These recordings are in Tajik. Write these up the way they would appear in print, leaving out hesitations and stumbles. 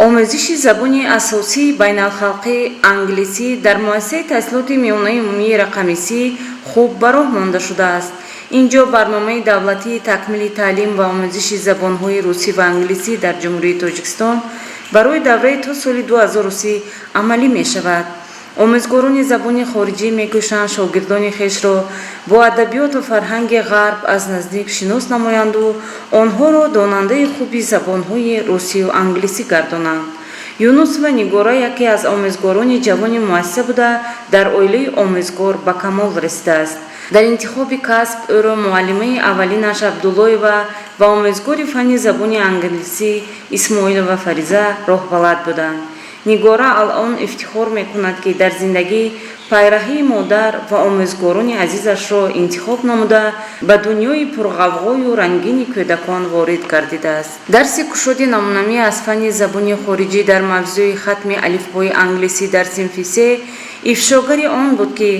Омӯзиши забони асосии байналхалқӣ, англисӣ, дар муассисаи таҳсилоти миёнаи умумии рақами 30 хуб ба роҳ монда шудааст. Ин ҷо барномаи давлатии такмили таълим ва омӯзиши забонҳои русӣ ва англисӣ дар Ҷумҳурии Тоҷикистон барои давраи то соли 2030 амалӣ мешавад. Омӯзгорони забони хориҷӣ мекӯшанд шогирдони хешро бо адабиёту фарҳанги Ғарб аз наздик шинос намоянду онҳоро донандаи хуби забонҳои русию англисӣ гардонанд. Юнусова Нигора яке аз омӯзгорони ҷавони муассиса буда, дар оилаи омӯзгор ба камол расидааст. Дар интихоби касб ӯро муаллимаи аввалинаш Абдуллоева ва омӯзгори фанни забони англисӣ Исмоилова Фариза роҳбалад буданд. Нигора алъон ифтихор мекунад, ки дар зиндагӣ пайраҳии модар ва омӯзгорони азизашро интихоб намуда, ба дунёи пурғавғою рангини кӯдакон ворид гардидааст. Дарси кушоди намунавӣ аз фанни забони хориҷӣ дар мавзӯи хатми алифбои англисӣ дар синфи се ифшогари он буд, ки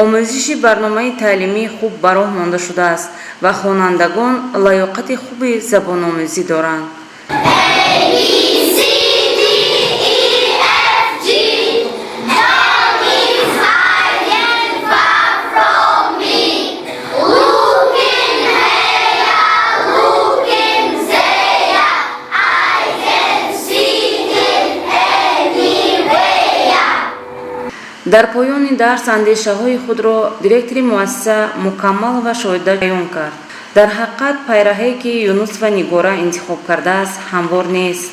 омӯзиши барномаи таълимӣ хуб ба роҳ монда шудааст ва хонандагон лаёқати хуби забономӯзӣ доранд. A, B, C, D, E, F, G. Dog is hiding far from me. Looking here, looking there. I can see him anywhere. Дар поёни дарс андешаҳои худро директори муассиса Мукаммалова Шоҳида баён кард. Дар ҳақиқат, пайраҳае, ки Юнусова Нигора интихоб кардааст, ҳамвор нест,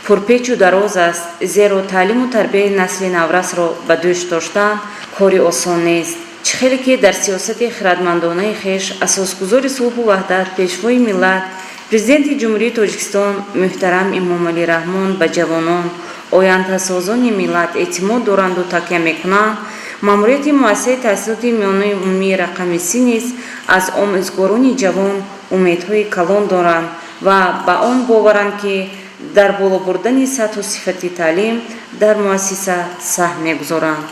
пурпечу дароз аст, зеро таълиму тарбияи насли наврасро ба дӯш доштан кори осон нест. Чӣ хеле ки дар сиёсати хирадмандонаи хеш асосгузори сулҳу ваҳдат, Пешвои миллат, Президенти Ҷумҳурии Тоҷикистон муҳтарам Эмомалӣ Раҳмон ба ҷавонон, ояндасозони миллат, эътимод доранду такя мекунанд, маъмурияти муассисаи таҳсилоти миёнаи умумии рақами 30 низ аз омӯзгорони ҷавон умедҳои калон доранд ва ба он боваранд, ки дар боло бурдани сатҳу сифати таълим дар муассиса саҳм мегузоранд.